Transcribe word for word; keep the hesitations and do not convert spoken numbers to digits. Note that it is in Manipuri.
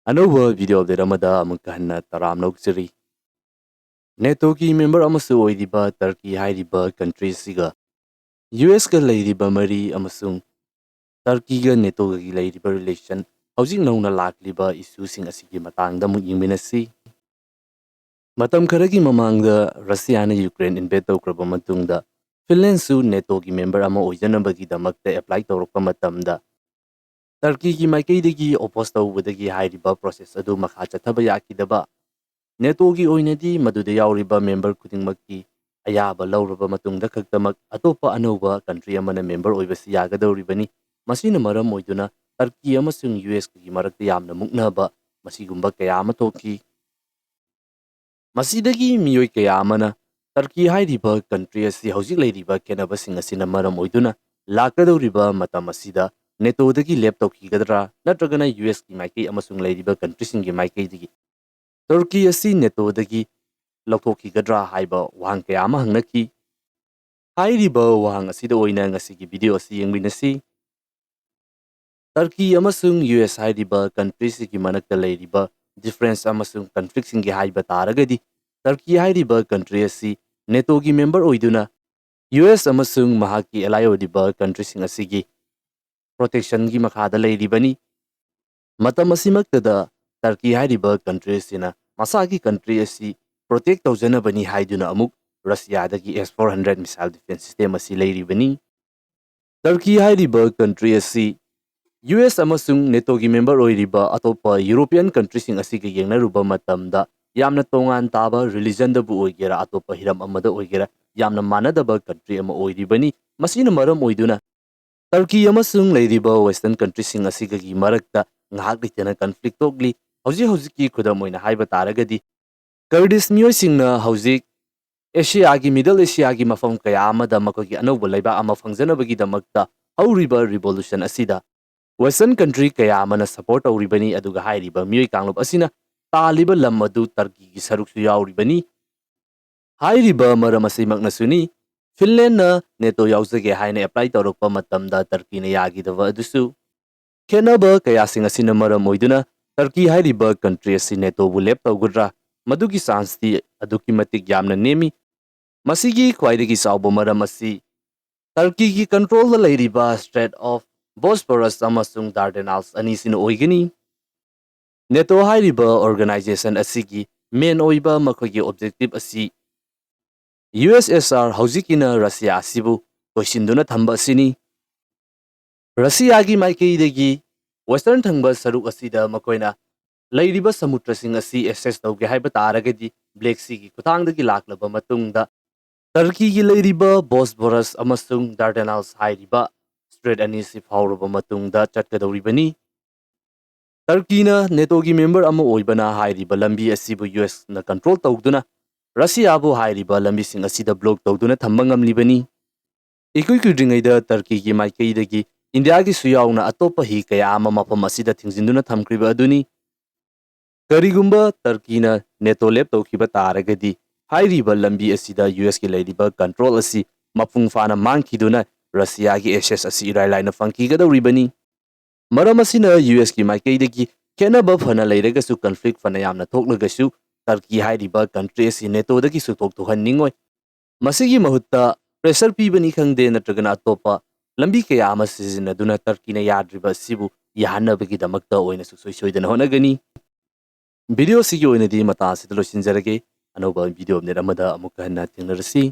ꯑꯅꯧꯕ video update ꯑꯃꯗ ꯑꯃꯨꯛꯀ ꯍꯟꯅ ꯇꯔꯥꯝꯅ ꯑꯣꯛꯆꯔꯤ꯫ NATOꯒꯤ member ꯑꯃꯁꯨ ꯑꯣꯏꯔꯤꯕ Turkey ꯍꯥꯏꯔꯤꯕ country ꯑꯁꯤꯒ USꯀ ꯂꯩꯔꯤꯕ ꯃꯔꯤ ꯑꯃꯁꯨꯡ Turkeyꯒ NATOꯒꯒꯤ ꯂꯩꯔꯤꯕ relation, ꯍꯧꯖꯤꯛ ꯅꯧꯅ ꯂꯥꯛꯂꯤꯕ issueꯁꯤꯡ ꯑꯁꯤꯒꯤ ꯃꯇꯥꯡꯗ ꯑꯃꯨꯛ ꯌꯦꯡꯃꯤꯟꯅꯁꯤ꯫ ꯃꯇꯝ ꯈꯔꯒꯤ ꯃꯃꯥꯡꯗ Russiaꯅ Ukraine invade ꯇꯧꯈ꯭ꯔꯕ ꯃꯇꯨꯡꯗ, Finlandꯁꯨ NATOꯒꯤ member ꯑꯃ ꯑꯣꯏꯖꯅꯕꯒꯤꯗꯃꯛꯇ apply ꯇꯧꯔꯛꯄ ꯃꯇꯝꯗ, Turkeyꯒꯤ ꯃꯥꯏꯀꯩꯗꯒꯤ oppose ꯇꯧꯕꯗꯒꯤ ꯍꯥꯏꯔꯤꯕ process ꯑꯗꯨ ꯃꯈꯥ ꯆꯠꯊꯕ ꯌꯥꯈꯤꯗꯕ, NATOꯒꯤ ꯑꯣꯏꯅꯗꯤ ꯃꯗꯨꯗ ꯌꯥꯎꯔꯤꯕ member ꯈꯨꯗꯤꯡꯃꯛꯀꯤ ꯑꯌꯥꯕ ꯂꯧꯔꯕ ꯃꯇꯨꯡꯗ ꯈꯛꯇꯃꯛ ꯑꯇꯣꯞꯄ ꯑꯅꯧꯕ country ꯑꯃꯅ member ꯑꯣꯏꯕꯁꯤ ꯌꯥꯒꯗꯧꯔꯤꯕꯅꯤ꯫ ꯃꯁꯤꯅ ꯃꯔꯝ ꯑꯣꯏꯗꯨꯅ Turkey ꯑꯃꯁꯨꯡ USꯀꯒꯤ ꯃꯔꯛꯇ ꯌꯥꯝꯅ ꯃꯨꯛꯅꯕ ꯃꯁꯤꯒꯨꯝꯕ ꯀꯌꯥ ꯑꯃ ꯊꯣꯛꯈꯤ꯫ ꯃꯁꯤꯗꯒꯤ ꯃꯤꯑꯣꯏ ꯀꯌꯥ ꯑꯃꯅ Turkey ꯍꯥꯏꯔꯤꯕ country ꯑꯁꯤ ꯍꯧꯖꯤꯛ ꯂꯩꯔꯤꯕ ꯈꯦꯠꯅꯕꯁꯤꯡ ꯑꯁꯤꯅ ꯃꯔꯝ ꯑꯣꯏꯗꯨꯅ ꯂꯥꯛꯀꯗꯧꯔꯤꯕ ꯃꯇꯝ ꯑꯁꯤꯗ NATOꯗꯒꯤ ꯂꯦꯞ ꯇꯧꯈꯤꯒꯗ꯭ꯔꯥ, ꯅꯠꯇ꯭ꯔꯒꯅ USꯀꯤ ꯃꯥꯏꯀꯩ ꯑꯃꯁꯨꯡ ꯂꯩꯔꯤꯕ countryꯁꯤꯡꯒꯤ ꯃꯥꯏꯀꯩꯗꯒꯤ Turkey ꯑꯁꯤ NATOꯗꯒꯤ ꯂꯧꯊꯣꯛꯈꯤꯒꯗ꯭ꯔꯥ ꯍꯥꯏꯕ ꯋꯥꯍꯪ ꯀꯌꯥ ꯑꯃ ꯍꯪꯅꯈꯤ꯫ ꯍꯥꯏꯔꯤꯕ ꯋꯥꯍꯪ ꯑꯁꯤꯗ ꯑꯣꯏꯅ ꯉꯁꯤꯒꯤ video ꯑꯁꯤ ꯌꯦꯡꯃꯤꯟꯅꯁꯤ꯫ Turkey ꯑꯃꯁꯨꯡ US ꯍꯥꯏꯔꯤꯕ countryꯁꯤꯒꯤ ꯃꯔꯛꯇ ꯂꯩꯔꯤꯕ difference ꯑꯃꯁꯨꯡ conflictꯁꯤꯡꯒꯤ ꯍꯥꯏꯕ ꯇꯥꯔꯒꯗꯤ, Turkey ꯍꯥꯏꯔꯤꯕ country ꯑꯁꯤ NATOꯒꯤ member ꯑꯣꯏꯗꯨꯅ US ꯑꯃꯁꯨꯡ ꯃꯍꯥꯛꯀꯤ ally ꯑꯣꯏꯔꯤꯕ countryꯁꯤꯡ ꯑꯁꯤꯒꯤ protectionꯒꯤ ꯃꯈꯥꯗ ꯂꯩꯔꯤꯕꯅꯤ꯫ ꯃꯇꯝ ꯑꯁꯤꯃꯛꯇꯗ Turkey ꯍꯥꯏꯔꯤꯕ country ꯑꯁꯤꯅ ꯃꯁꯥꯒꯤ country ꯑꯁꯤ protect ꯇꯧꯖꯅꯕꯅꯤ ꯍꯥꯏꯗꯨꯅ ꯑꯃꯨꯛ Russiaꯗꯒꯤ S four hundred missile defense system ꯑꯁꯤ ꯂꯩꯔꯤꯕꯅꯤ꯫ Turkey ꯍꯥꯏꯔꯤꯕ country ꯑꯁꯤ US ꯑꯃꯁꯨꯡ NATOꯒꯤ member ꯑꯣꯏꯔꯤꯕ ꯑꯇꯣꯞꯄ European countryꯁꯤꯡ ꯑꯁꯤꯒ ꯌꯦꯡꯅꯔꯨꯕ ꯃꯇꯝꯗ ꯌꯥꯝꯅ ꯇꯣꯉꯥꯟ ꯇꯥꯕ, religionꯗꯕꯨ ꯑꯣꯏꯒꯦꯔꯥ, ꯑꯇꯣꯞꯄ ꯍꯤꯔꯝ ꯑꯃꯗ ꯑꯣꯏꯒꯦꯔꯥ, ꯌꯥꯝꯅ ꯃꯥꯟꯅꯗꯕ country ꯑꯃ ꯑꯣꯏꯔꯤꯕꯅꯤ꯫ ꯃꯁꯤꯅ ꯃꯔꯝ ꯑꯣꯏꯗꯨꯅ Turkey ꯑꯃꯁꯨꯡ ꯂꯩꯔꯤꯕ Western countryꯁꯤꯡ ꯑꯁꯤꯒꯒꯤ ꯃꯔꯛꯇ ꯉꯥꯏꯍꯥꯛ ꯂꯩꯇꯅ conflict ꯊꯣꯛꯂꯤ꯫ ꯍꯧꯖꯤꯛ ꯍꯧꯖꯤꯛꯀꯤ ꯈꯨꯗꯝ ꯑꯣꯏꯅ ꯍꯥꯏꯕ ꯇꯥꯔꯒꯗꯤ, Kurdish ꯃꯤꯑꯣꯏꯁꯤꯡꯅ ꯍꯧꯖꯤꯛ Asiaꯒꯤ, Middle Asiaꯒꯤ ꯃꯐꯝ ꯀꯌꯥ ꯑꯃꯗ ꯃꯈꯣꯏꯒꯤ ꯑꯅꯧꯕ ꯂꯩꯕꯥꯛ ꯑꯃ ꯐꯪꯖꯅꯕꯒꯤꯗꯃꯛꯇ ꯍꯧꯔꯤꯕ revolution ꯑꯁꯤꯗ Western country ꯀꯌꯥ ꯑꯃꯅ support ꯇꯧꯔꯤꯕꯅꯤ, ꯑꯗꯨꯒ ꯍꯥꯏꯔꯤꯕ ꯃꯤꯑꯣꯏ ꯀꯥꯡꯂꯨꯞ ꯑꯁꯤꯅ ꯇꯥꯜꯂꯤꯕ ꯂꯝ ꯑꯗꯨ Turkeyꯒꯤ ꯁꯔꯨꯛꯁꯨ ꯌꯥꯎꯔꯤꯕꯅꯤ꯫ ꯍꯥꯏꯔꯤꯕ ꯃꯔꯝ ꯑꯁꯤꯃꯛꯅꯁꯨꯅꯤ Finlandꯅ NATO ꯌꯥꯎꯖꯒꯦ ꯍꯥꯏꯅ apply ꯇꯧꯔꯛꯄ ꯃꯇꯝꯗ Turkeyꯅ ꯌꯥꯈꯤꯗꯕ ꯑꯗꯨꯁꯨ꯫ ꯈꯦꯠꯅꯕ ꯀꯌꯥꯁꯤꯡ ꯑꯁꯤꯅ ꯃꯔꯝ ꯑꯣꯏꯗꯨꯅ ꯇꯔꯀꯤ ꯍꯥꯏꯔꯤꯕ ꯀꯟꯇ꯭ꯔꯤ ꯑꯁꯤ ꯅꯦꯇꯣꯕꯨ ꯂꯦꯞ ꯇꯧꯒꯗ꯭ꯔꯥ? ꯃꯗꯨꯒꯤ ꯆꯥꯟꯁꯇꯤ ꯑꯗꯨꯛꯀꯤ ꯃꯇꯤꯛ ꯌꯥꯝꯅ ꯅꯦꯝꯃꯤ꯫ ꯃꯁꯤꯒꯤ ꯈ꯭ꯋꯥꯏꯗꯒꯤ ꯆꯥꯎꯕ ꯃꯔꯝ ꯑꯁꯤ ꯇꯔꯀꯤꯒꯤ ꯀꯟꯇ꯭ꯔꯣꯜꯗ ꯂꯩꯔꯤꯕ ꯁ꯭ꯇ꯭ꯔꯦꯠ ꯑꯣꯐ ꯕꯣꯁꯐꯣꯔꯁ ꯑꯃꯁꯨꯡ ꯗꯥꯔꯗꯦꯅꯥꯜꯁ ꯑꯅꯤꯁꯤꯅ ꯑꯣꯏꯒꯅꯤ꯫ ꯅꯦꯇꯣ ꯍꯥꯏꯔꯤꯕ ꯑꯣꯔꯒꯅꯥꯏꯖꯦꯁꯟ ꯑꯁꯤꯒꯤ ꯃꯦꯟ ꯑꯣꯏꯕ ꯃꯈꯣꯏꯒꯤ ꯑꯣꯕꯖꯦꯛꯇꯤꯚ ꯑꯁꯤ ꯌꯨ ꯑꯦꯁ ꯑꯦꯁ ꯑꯥꯔ, ꯍꯧꯖꯤꯛꯀꯤꯅ ꯔꯁꯤꯌꯥ ꯑꯁꯤꯕꯨ ꯀꯣꯏꯁꯤꯟꯗꯨꯅ ꯊꯝꯕ ꯑꯁꯤꯅꯤ꯫ ꯔꯁꯤꯌꯥꯒꯤ ꯃꯥꯏꯀꯩꯗꯒꯤ ꯋꯦꯁꯇꯔꯟ ꯊꯪꯕ ꯁꯔꯨꯛ ꯑꯁꯤꯗ ꯃꯈꯣꯏꯅ ꯂꯩꯔꯤꯕ ꯁꯃꯨꯗ꯭ꯔꯁꯤꯡ ꯑꯁꯤ ꯑꯦꯛꯁꯦꯁ ꯇꯧꯒꯦ ꯍꯥꯏꯕ ꯇꯥꯔꯒꯗꯤ, ꯕ꯭ꯂꯦꯛ ꯁꯤꯒꯤ ꯈꯨꯊꯥꯡꯗꯒꯤ ꯂꯥꯛꯂꯕ ꯃꯇꯨꯡꯗ ꯇꯔꯀꯤꯒꯤ ꯂꯩꯔꯤꯕ ꯕꯣꯁꯐꯣꯔꯁ ꯑꯃꯁꯨꯡ ꯗꯥꯔꯗꯦꯅꯥꯜꯁ ꯍꯥꯏꯔꯤꯕ ꯁ꯭ꯇ꯭ꯔꯦꯠ ꯑꯅꯤꯁꯤ ꯐꯥꯎꯔꯕ ꯃꯇꯨꯡꯗ ꯆꯠꯀꯗꯧꯔꯤꯕꯅꯤ꯫ ꯇꯔꯀꯤꯅ ꯅꯦꯇꯣꯒꯤ ꯃꯦꯝꯕꯔ ꯑꯃ ꯑꯣꯏꯕꯅ ꯍꯥꯏꯔꯤꯕ ꯂꯝꯕꯤ ꯑꯁꯤꯕꯨ ꯌꯨ ꯑꯦꯁꯅ ꯀꯟꯇ꯭ꯔꯣꯜ ꯇꯧꯗꯨꯅ ꯔꯁꯤꯌꯥꯕꯨ ꯍꯥꯏꯔꯤꯕ ꯂꯝꯕꯤꯁꯤꯡ ꯑꯁꯤꯗ ꯕ꯭ꯂꯣꯛ ꯇꯧꯗꯨꯅ ꯊꯝꯕ ꯉꯝꯂꯤꯕꯅꯤ꯫ ꯏꯀꯨꯏ ꯀꯨꯏꯗ꯭ꯔꯤꯉꯩꯗ ꯇꯔꯀꯤꯒꯤ ꯃꯥꯏꯀꯩꯗꯒꯤ ꯏꯟꯗꯤꯌꯥꯒꯤꯁꯨ ꯌꯥꯎꯅ ꯑꯇꯣꯞꯄ ꯍꯤ ꯀꯌꯥ ꯑꯃ ꯃꯐꯝ ꯑꯁꯤꯗ ꯊꯤꯡꯖꯤꯟꯗꯨꯅ ꯊꯝꯈ꯭ꯔꯤꯕ ꯑꯗꯨꯅꯤ꯫ ꯀꯔꯤꯒꯨꯝꯕ ꯇꯔꯀꯤꯅ ꯅꯦꯇꯣ ꯂꯦꯞ ꯇꯧꯈꯤꯕ ꯇꯥꯔꯒꯗꯤ, ꯍꯥꯏꯔꯤꯕ ꯂꯝꯕꯤ ꯑꯁꯤꯗ ꯌꯨ ꯑꯦꯁꯀꯤ ꯂꯩꯔꯤꯕ ꯀꯟꯇ꯭ꯔꯣꯜ ꯑꯁꯤ ꯃꯄꯨꯡ ꯐꯥꯅ ꯃꯥꯡꯈꯤꯗꯨꯅ ꯔꯁꯤꯌꯥꯒꯤ ꯑꯦꯛꯁꯦꯁ ꯑꯁꯤ ꯏꯔꯥꯏ ꯂꯥꯏꯅ ꯐꯪꯈꯤꯒꯗꯧꯔꯤꯕꯅꯤ꯫ ꯃꯔꯝ ꯑꯁꯤꯅ ꯌꯨ ꯑꯦꯁꯀꯤ ꯃꯥꯏꯀꯩꯗꯒꯤ ꯈꯦꯠꯅꯕ ꯐꯅ ꯂꯩꯔꯒꯁꯨ, ꯀꯟꯐ꯭ꯂꯤꯛ ꯐꯅ ꯌꯥꯝꯅ ꯊꯣꯛꯂꯒꯁꯨ, ꯇꯔꯀꯤ ꯍꯥꯏꯔꯤꯕ ꯀꯟꯇ꯭ꯔꯤ ꯑꯁꯤ ꯅꯦꯇꯣꯗꯒꯤ ꯁꯨꯊꯣꯛ ꯊꯣꯛꯍꯟꯅꯤꯡꯉꯣꯏ꯫ ꯃꯁꯤꯒꯤ ꯃꯍꯨꯠꯇ ꯄ꯭ꯔꯦꯁꯔ ꯄꯤꯕꯅꯤ ꯈꯪꯗꯦ, ꯅꯠꯇ꯭ꯔꯒꯅ ꯑꯇꯣꯞꯄ ꯂꯝꯕꯤ ꯀꯌꯥ ꯑꯃ ꯁꯤꯖꯤꯟꯅꯗꯨꯅ ꯇꯔꯀꯤꯅ ꯌꯥꯗ꯭ꯔꯤꯕ ꯑꯁꯤꯕꯨ ꯌꯥꯍꯟꯅꯕꯒꯤꯗꯃꯛꯇ ꯑꯣꯏꯅ ꯁꯨꯡꯁꯣꯏ ꯁꯣꯏꯗꯅ ꯍꯣꯠꯅꯒꯅꯤ꯫ ꯚꯤꯗꯤꯑꯣ ꯑꯁꯤꯒꯤ ꯑꯣꯏꯅꯗꯤ ꯃꯇꯥꯡ ꯑꯁꯤꯗ ꯂꯣꯏꯁꯤꯟꯖꯔꯒꯦ꯫ ꯑꯅꯧꯕ ꯚꯤꯗꯤꯑꯣ ꯑꯞꯗꯦꯠ ꯑꯃꯗ ꯑꯃꯨꯛꯀ ꯍꯟꯅ ꯊꯦꯡꯅꯔꯁꯤ꯫